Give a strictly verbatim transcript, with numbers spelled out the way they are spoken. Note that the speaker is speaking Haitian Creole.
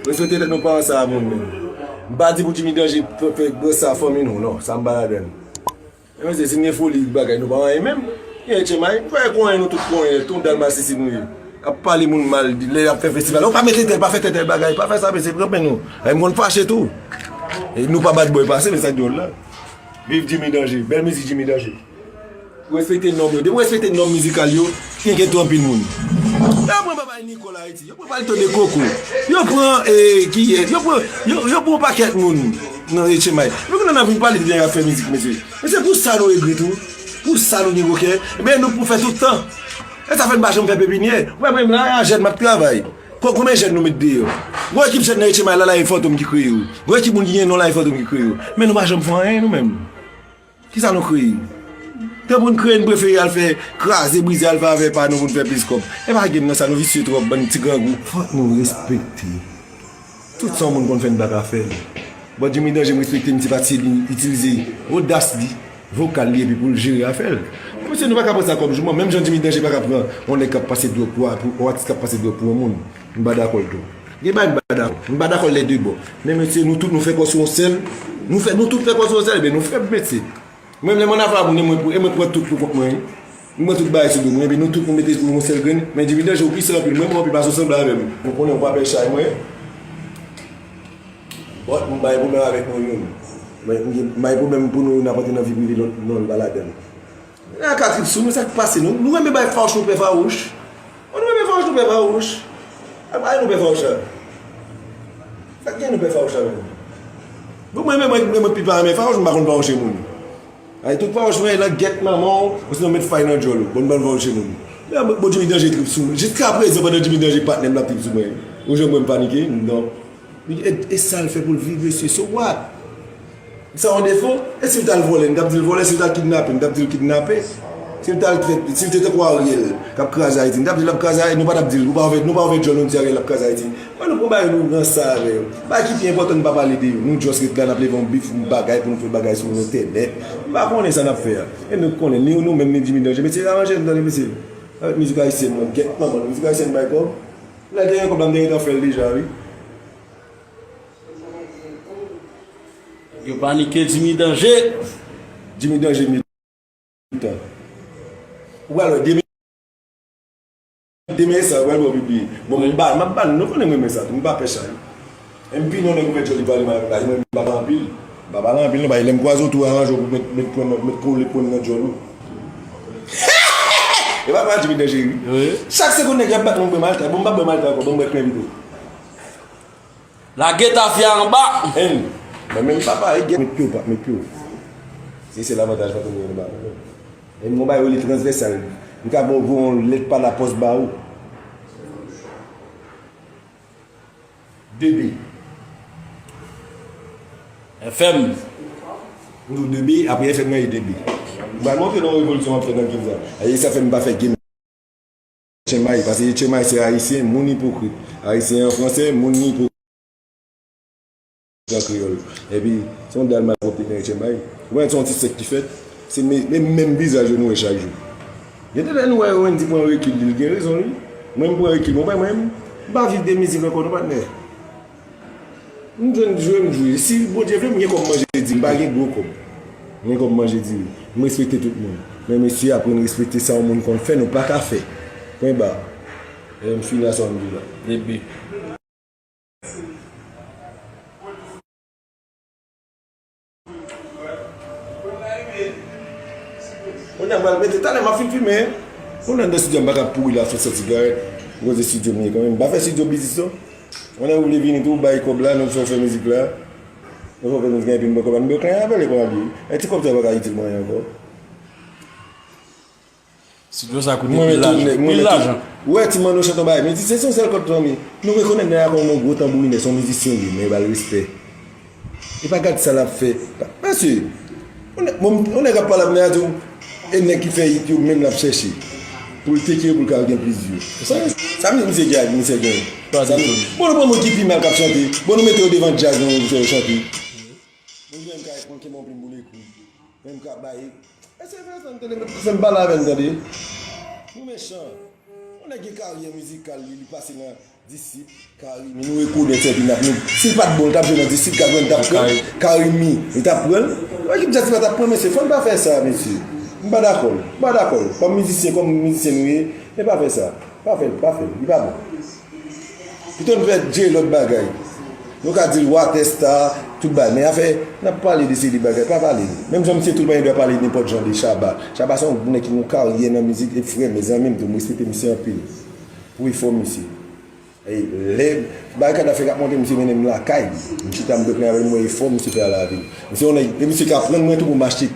Respekte tèt nou, pa ansanm moun menm. M pa di pou Jimmy Danje fè, fè, fè sa fanmi nou, non, sa m pa ladann. Men mesye, si n gen foli bagay, nou pa anyen menm. Gen Etchenmay, fè konyen nou tout konyen, tout dal masisi nou ye. Ap pale moun mal, di, lè y ap fè festival, ou pa mete tèl, pa fè tèl, tèl bagay, pa fè sa, mesye, pran pen nou. Ay, m konn fache tou. E nou pa bat bòy pase, men sa k dwòl la. Viv Jimmy Danje, bèl mizik Jimmy Danje. Respekte nonm yo. Depi w respekte nonm mizikal yo, gen gen tou anpil moun. Yo pran Papa Nicole Haïti, yo pran Palito de Coco, yo pran, eh, kiyès, yo pran, yo, yo pran yon pakèt moun nan Etchenmay. Men kounye a n ap vin pale de nèg ap fè mizik, mesye. Men se pou sa nou egri tou. Pou sa nou gen gwo kè. Ebyen, nou pou fè tout tan. E sa fè n pa janm fè pepinyè. Ou wè mwen menm la, a jèn m ap travay. Ko-, konbyen jèn nou met deyò? Gwo ekip jèn nan Etchenmay la, la e Fantom ki kreye yo. Gwo ekip moun ki gen non la e Fantom ki kreye yo. Men nou pa janm fè anyen nou menm. Kisa nou kreye? Tan pou n kreye, n prefere al fè kraze, brize, al fè afè pa nou pou n fè plis kòb. E pa gen nan sa, nou visye twòp, bann ti grangou. Fòk nou respekte tout sa yon moun konn fè, n pa ka fè l. Bon, Jimmy Danje, m respekte misye paske li itilize odas li, vokal li, epi pou l jere afè l. Mesye, nou pa ka pran sa kòm jouman. Menm jan Jimmy Danje pa ka pran yon nèg k ap pase dwòg pou, pou yon atis k ap pase dwòg pou yon moun. M pa dakò l tou. Gen bagay m pa dakò. M pa dakò lè de bò. Men mesye, nou tout nou fè kò sou yon sèl. Nou fè, nou tout fè kò sou yon sèl, ebyen nou fèb, mesye. Mwen, lè mwen nan afè moun, e mwen, e mwen pran tout pou kont mwen, wi. Mwen pran tout bagay sou do mwen, epi nou tout nou mete pou yon sèl grenn. Men Jimmy Danje, ou pise anpil, mwen, mwen anpil pa sou sanble avè m. Mwen konnen ou pa pè chay mwen. Bon, m bay pwoblèm avèk nou youn. Mwen, m gen, m bay pwoblèm pou nou youn ap antre nan vi prive lòt, non, l pa ladann. Nan ka trip sou nou, sa k pase nou? Nou renmen bay fawouch, nou pè fawouch. Bon, nou renmen fawouch, nou pè fawouch. Ak bagay nou pè fawouch la. Sa k gen nou pè fawouch la menm? Bon, mwen, mwen, mwen, mwen, mwen pi pa renmen fawouch, m pa konn fawouche moun. Ay, tout fawouch mwen, nan gèt manman w, osinon met fay nan djòl ou. Bon, ban fawouche moun. Men, bon, Jimmy Danje trip sou mwen. Jiska prezan, pandan Jimmy Danje patnè m, l ap trip sou mwen. Ou janm wè m panike? Non. E, e sa l fè pou l viv, mesye, so what? Sa yon defo? E si l t al vòlè, n t ap di l vòlè, si l t al kidnape, n t ap di l kidnape. Si l t al fè, si l te tankou Ariel, k ap kraze Ayiti, n t ap di l ap kraze Ayiti, nou pa t ap di l, nou pa ouvè, nou pa ouvè djòl nou di Ariel ap kraze Ayiti. Mwen nou pran bagay nou ranse avè yo. Bagay ki pi enpòtan nou pa pale de yo. Nou just ret la, n ap leve yon bif, yon bagay pou nou fè bagay sou entènèt. M pa konnen sa n ap fè a. E nou konnen, ni nou menm, ni Jimmy Danje. Mesye, aranje nou tande, mesye. Avèk mizik ayisyèn, mwen, gèt manman nou. Mizik ayisyèn bay kòb. Lè te gen kòb la, m te gentan fè l deja, wi. Yo panike Jimmy Danje. Jimmy Danje militan. Ou pral wè demen, demen sa, ou pral wè w pibliye. Bon, m ba, m ap ba nou, nou konnen m renmen sa tou, m pa pè chay. M pi non nèg ouvè djòl li pale mal la, li mwen m pa pale anpil. M pa pale anpil non, bay lè m kwaze w tou aranje w pou met, met pwen nan, met kole pwen nan djòl ou. E pa pral Jimmy Danje wi. Wi. Chak segonn nèg y ap bat mwen bwè malta, bon m pa bwè malta ankò, bon m bwè kren pito. Lage tafya anba. Hen. Mwen menm papa, e gen met pye w, pa met pye w. Se sèl avantaj Fantom gen anba mwen. E m gon bagay rele transvèsal. M ka voye yon lèt pa lapòs ba ou. De B. F M. M di w de B, apre F M nan e de B. M pral montre nou yon revolisyon m ap fè nan game sa. E sa fè m pa fè game. Etchenmay, paske Etchenmay se ayisyen, moun ipokrit. Ayisyen an fransè, moun ipokrit an kreyòl. Epi, se yon dal malpwòpte nan Etchenmay. Ou konnen se yon ti sèk ki fèt, se men, men menm vizaj yo nou wè chak jou. Gen de lè nou wè Wendy pran rekil li, li gen rezon li. Mwen m pran rekil mwen, mwen, m pa viv de mizik ankò non patnè. M jwenn jwe, m jwe. Si Bondye vle, m gen kòb manje di, m pa gen gwo kòb. M gen kòb manje di wi. M respekte tout moun. Men mesye, aprann respekte sa yon moun konn fè, nou pa ka fè. Pwen ba. E m fini a sa m di la. Depi. Kounye a m pral mete, talè m ap fin fimen. Kounye a nan estidyo a m pa ka pouri la sou sèt sigarèt. Koze estidyo m ye kanmenm. M pa fè estidyo biznis non. Kounye a ou vle vini tou, bay kòb la, nou fè w fè mizik la. Nou fè w fè mizik la, epi m pran kòb la. M bezwen avè l e kòb la li. E ti kòb sa yo pa ka itil mwen anyen ankò. Estidyo sa koute pil lajan. Pil lajan. Ou wè ti Manno chante yon bagay, men di se yon sèl kòd fanmi. Nou rekonèt nèg la kòm yon gwo tanbourinè, se yon mizisyen li ye, men ba l respè. E pa gad sa l ap fè. Mesye, yon nèg, bon, yon nèg ap pale ap nèg a di w, e nèg ki fè hit yo menm l ap chèche. Pou l teke yo, pou l ka gen plis view. Sa, sa misye gen, misye gen. Bon, nou pran moun ki pi mal k ap chante. Bon, nou mete yo devan djaz, nou fè yo chante. Bon, li menm ka konn kenbe yon plim pou l ekri. Menm ka bay. E se vre sa, m tande, m fè m pale avè l, tande. Nou mechan. Yon nèg gen karyè mizikal li, li pase nan, Disip, Karimi, nou rekonèt epi n ap nou. Si l pa t bon, l t ap jwe nan Disip, Gagman t ap pran l. Karimi, li t ap pran l. Ekip Jazz pa t ap pran, mesye, fò n pa fè sa, mesye. M pa dakò, m pa dakò. Kòm mizisyen, kòm mizisyen nou ye, men pa fè sa. Pa fè l, pa fè l, li pa bon. Pito n fè J lòt bagay. Nou ka di l Water Star, tout bagay. Men afè, n ap pale de seri de bagay, pa pale. Menm jan misye tou pa gen dwa pale nenpòt jan de Shabba. Shabba se yon nèg ki gen yon karyè nan mizik, e frè, mezanmi, m tou, m respekte misye anpil. Pou efò misye. E lè bagay Kadafè k ap monte, misye mennen m lakay li. M chita, m bwè plen avè l, m wè efò misye fè a lavi l. Misye yon nèg, e misye ka prann mwen tou pou m achte